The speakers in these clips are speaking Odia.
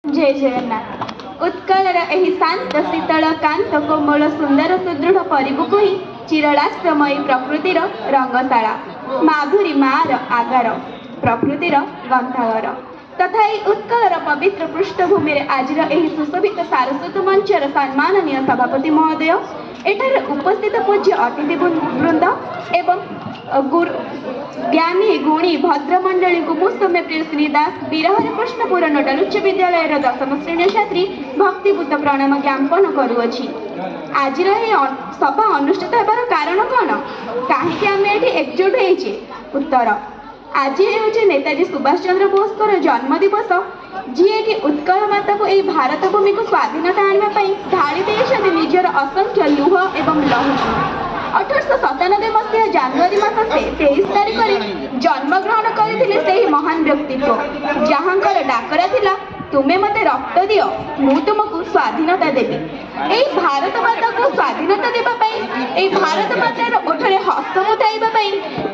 ଜୟ ଜଗନ୍ନାଥ। ଉତ୍କଳର ଏହି ଶାନ୍ତ, ଶୀତଳ, କାନ୍ତ, କୋମଳ, ସୁନ୍ଦର, ସୁଦୃଢ଼ ପରିବୁକୁ ହିଁ ଚିରଳାଶ୍ରମୟୀ ପ୍ରକୃତିର ରଙ୍ଗଶାଳା, ମାଧୁରୀ ମାର ଆଗାର, ପ୍ରକୃତିର ଗନ୍ତାଘର ତଥା ଏହି ଉତ୍କଳର ପବିତ୍ର ପୃଷ୍ଠଭୂମିରେ ଆଜିର ଏହି ସୁଶୋଭିତ ସାରସ୍ୱତ ମଞ୍ଚର ସମ୍ମାନନୀୟ ସଭାପତି ମହୋଦୟ, ଏଠାରେ ଉପସ୍ଥିତ ପୂଜ୍ୟ ଅତିଥି ବୃନ୍ଦ ଏବଂ ଗୁରୁ, ଜ୍ଞାନୀ, ଗୁଣୀ ଭଦ୍ରମଣ୍ଡଳୀଙ୍କୁ ମୁଁ ସୌମ୍ୟ ପ୍ରିୟସିନୀ ଦାସ, ବୀରହରେକୃଷ୍ଣପୁର ନୋଡାଲ ଉଚ୍ଚ ବିଦ୍ୟାଳୟର ଦଶମ ଶ୍ରେଣୀ ଛାତ୍ରୀ, ଭକ୍ତିପୂତ ପ୍ରଣାମ ଜ୍ଞାପନ କରୁଅଛି। ଆଜିର ଏହି ସଭା ଅନୁଷ୍ଠିତ ହେବାର କାରଣ କ'ଣ? କାହିଁକି ଆମେ ଏଠି ଏକଜୁଟ ହେଇଛେ? ଉତ୍ତର, ଆଜି ହେଉଛି ନେତାଜୀ ସୁଭାଷ ଚନ୍ଦ୍ର ବୋଷଙ୍କର ଜନ୍ମ ଦିବସ, ଯିଏକି ଉତ୍କଳ ମାତାକୁ, ଏହି ଭାରତ ଭୂମିକୁ ସ୍ୱାଧୀନତା ଆଣିବା ପାଇଁ ଢାଳି ଦେଇଛନ୍ତି ନିଜର ଅସଂଖ୍ୟ ଲୁହ ଏବଂ ଲହୁକୁ। 1897 ମସିହା ଜାନୁଆରୀ ମାସ 23 ତାରିଖରେ ଜନ୍ମଗ୍ରହଣ କରିଥିଲେ ସେହି ମହାନ ବ୍ୟକ୍ତିତ୍ୱ, ଯାହାଙ୍କର ଡାକରା ଥିଲା, "ତୁମେ ମୋତେ ରକ୍ତ ଦିଅ, ମୁଁ ତୁମକୁ ସ୍ୱାଧୀନତା ଦେବି।" ଏହି ଭାରତ ମାତାକୁ ସ୍ୱାଧୀନତା ଦେବା ପାଇଁ, ଏହି ଭାରତ ମାତାର ଓଠରେ ହସ ଫୁଟାଇବା ପାଇଁ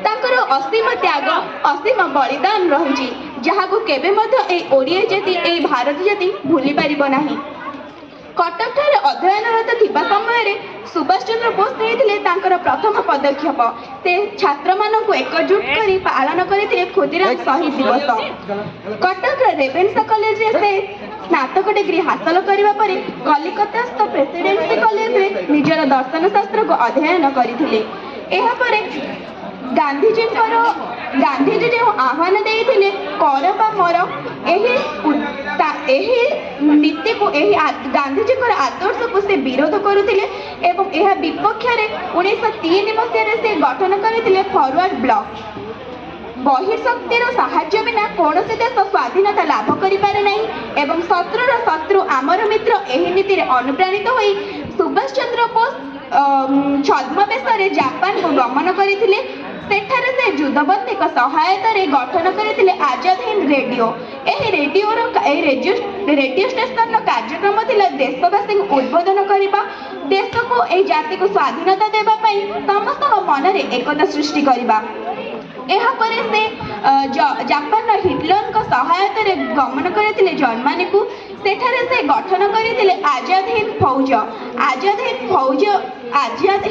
ତାଙ୍କର ଅସୀମ ତ୍ୟାଗ, ଅସୀମ ବଳିଦାନ ରହିଛି, ଯାହାକୁ କେବେ ମଧ୍ୟ ଏହି ଓଡ଼ିଆ ଜାତି, ଏହି ଭାରତ ଜାତି ଭୁଲି ପାରିବ ନାହିଁ। କଟକଠାରେ ଅଧ୍ୟୟନରତ ଥିବା ସମୟରେ ସୁଭାଷ ଚନ୍ଦ୍ର ବୋଷ ନେଇଥିଲେ ତାଙ୍କର ପ୍ରଥମ ପଦକ୍ଷେପ। ସେ ଛାତ୍ରମାନଙ୍କୁ ଏକଜୁଟ କରି ପାଳନ କରିଥିଲେ ଖୁଦିରାମ ଶହୀଦ ଦିବସ। କଟକର ରେଭେନ୍ସା କଲେଜରେ ସେ ସ୍ନାତକ ଡିଗ୍ରୀ ହାସଲ କରିବା ପରେ କଲିକତାସ୍ଥ ପ୍ରେସିଡେନ୍ସି କଲେଜରେ ନିଜର ଦର୍ଶନ ଶାସ୍ତ୍ରକୁ ଅଧ୍ୟୟନ କରିଥିଲେ। ଏହାପରେ ଗାନ୍ଧିଜୀ ଯେଉଁ ଆହ୍ୱାନ ଦେଇଥିଲେ, "କର ବା ମର", ଏହି ନୀତିକୁ, ଏହି ଗାନ୍ଧିଜୀଙ୍କର ଆଦର୍ଶକୁ ସେ ବିରୋଧ କରୁଥିଲେ ଏବଂ ଏହା ବିପକ୍ଷରେ 1903 ମସିହାରେ ସେ ଗଠନ କରିଥିଲେ ଫରୱାର୍ଡ ବ୍ଲକ। ବହିର୍ଶକ୍ତିର ସାହାଯ୍ୟ ବିନା କୌଣସି ଦେଶ ସ୍ୱାଧୀନତା ଲାଭ କରିପାରେ ନାହିଁ ଏବଂ ଶତ୍ରୁର ଶତ୍ରୁ ଆମର ମିତ୍ର, ଏହି ନୀତିରେ ଅନୁପ୍ରାଣିତ ହୋଇ ସୁଭାଷ ଚନ୍ଦ୍ର ବୋଷ ଛଦ୍ମବେଶରେ ଜାପାନକୁ ଗମନ କରିଥିଲେ। ସେଠାରେ ସେ ଯୁଦ୍ଧବନ୍ଦୀଙ୍କ ସହାୟତାରେ ଗଠନ କରିଥିଲେ ଆଜାଦ ହିନ୍ଦ ରେଡ଼ିଓ। ଏହି ରେଡ଼ିଓ ଷ୍ଟେସନର କାର୍ଯ୍ୟକ୍ରମ ଥିଲା ଦେଶବାସୀଙ୍କୁ ଉଦ୍ବୋଧନ କରିବା, ଦେଶକୁ, ଏହି ଜାତିକୁ ସ୍ୱାଧୀନତା ଦେବା ପାଇଁ ସମସ୍ତଙ୍କ ମନରେ ଏକତା ସୃଷ୍ଟି କରିବା। ଏହାପରେ ସେ ଜାପାନର ହିଟଲରଙ୍କ ସହାୟତାରେ ଗମନ କରିଥିଲେ ଜର୍ମାନୀକୁ। ସେଠାରେ ସେ ଗଠନ କରିଥିଲେ ଆଜାଦ ହିନ୍ଦ ଫୌଜ। ଆଜାଦ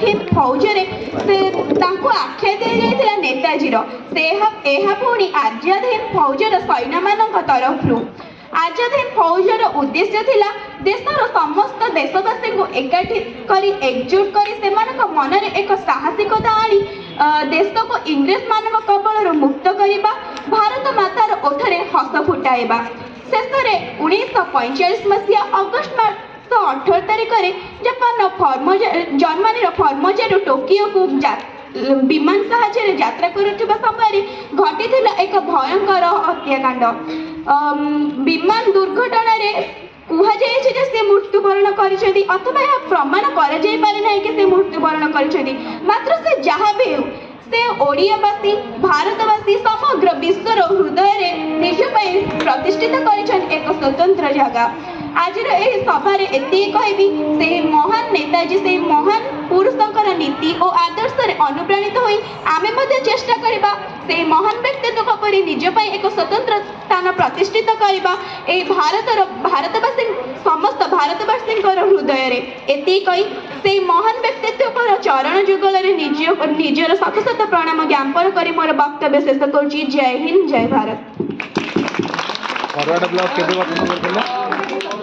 ହିନ୍ଦ ଫୌଜରେ ସେ ତାଙ୍କୁ ଆଖ୍ୟା ଦିଆଯାଇଥିଲା ନେତାଜୀର। ସେ ଏହା ପୁଣି ଆଜାଦ ହିନ୍ଦ ଫୌଜର ସୈନ୍ୟମାନଙ୍କ ତରଫରୁ। ଆଜାଦ ହିନ୍ଦ ଫୌଜର ଉଦ୍ଦେଶ୍ୟ ଥିଲା ଦେଶର ସମସ୍ତ ଦେଶବାସୀଙ୍କୁ ଏକାଠି କରି, ଏକଜୁଟ କରି, ସେମାନଙ୍କ ମନରେ ଏକ ସାହସିକତା ଆଣି ଦେଶକୁ ଇଂରେଜମାନଙ୍କ କବଳରୁ ମୁକ୍ତ କରିବା, ଭାରତ ମାତାର ଓଠରେ ହସ ଫୁଟାଇବା। ଶେଷରେ 1945 ମସିହା ଅଗଷ୍ଟ ମାସ 18 ତାରିଖରେ ଜାପାନର ଫର୍ମୋଜା ଜର୍ମାନୀର ଫର୍ମୋଜାରୁ ଟୋକିଓକୁ ବିମାନ ସାହାଯ୍ୟରେ ଯାତ୍ରା କରୁଥିବା ସମୟରେ ଘଟିଥିଲା ଏକ ଭୟଙ୍କର ହତ୍ୟାକାଣ୍ଡ। ବିମାନ ଦୁର୍ଘଟଣାରେ କୁହାଯାଇଛି ଯେ ସେ ମୃତ୍ୟୁବରଣ କରିଛନ୍ତି ଅଥବା ଏହା ପ୍ରମାଣ କରାଯାଇପାରେ ନାହିଁ କି ସେ ମୃତ୍ୟୁବରଣ କରିଛନ୍ତି। ମାତ୍ର ସେ ଯାହା ବି ହେଉ, ସେ ଓଡ଼ିଆବାସୀ, ଭାରତବାସୀ, ସମଗ୍ର ବିଶ୍ୱର ହୃଦୟରେ ନିଜ ପାଇଁ ପ୍ରତିଷ୍ଠିତ କରିଛନ୍ତି ଏକ ସ୍ୱତନ୍ତ୍ର ଜାଗା। ଆଜିର ଏହି ସଭାରେ ଏତିକି କହିବି, ସେହି ମହାନ ନେତାଜୀ, ସେହି ମହାନ ପୁରୁଷଙ୍କର ନୀତି ଓ ଆଦର୍ଶରେ ଅନୁପ୍ରାଣିତ ହୋଇ ଆମେ ମଧ୍ୟ ଚେଷ୍ଟା କରିବା ସେହି ମହାନ ବ୍ୟକ୍ତିତ୍ୱଙ୍କ ପରି ନିଜ ପାଇଁ ଏକ ସ୍ୱତନ୍ତ୍ର ସ୍ଥାନ ପ୍ରତିଷ୍ଠିତ କରିବା ଏହି ଭାରତର ଭାରତବାସୀ, ସମସ୍ତ ଭାରତବାସୀଙ୍କର ହୃଦୟରେ। ଏତିକି କହି ସେହି ମହାନ ବ୍ୟକ୍ତିତ୍ୱଙ୍କର ଚରଣ ଯୁଗଳରେ ନିଜର ଶତ ଶତ ପ୍ରଣାମ ଜ୍ଞାପନ କରି ମୋର ବକ୍ତବ୍ୟ ଶେଷ କରୁଛି। ଜୟ ହିନ୍ଦ, ଜୟ ଭାରତ। ଫରୱାର୍ଡ ବ୍ଲକ୍ କେବେ ଗଠନ କରିଥିଲେ?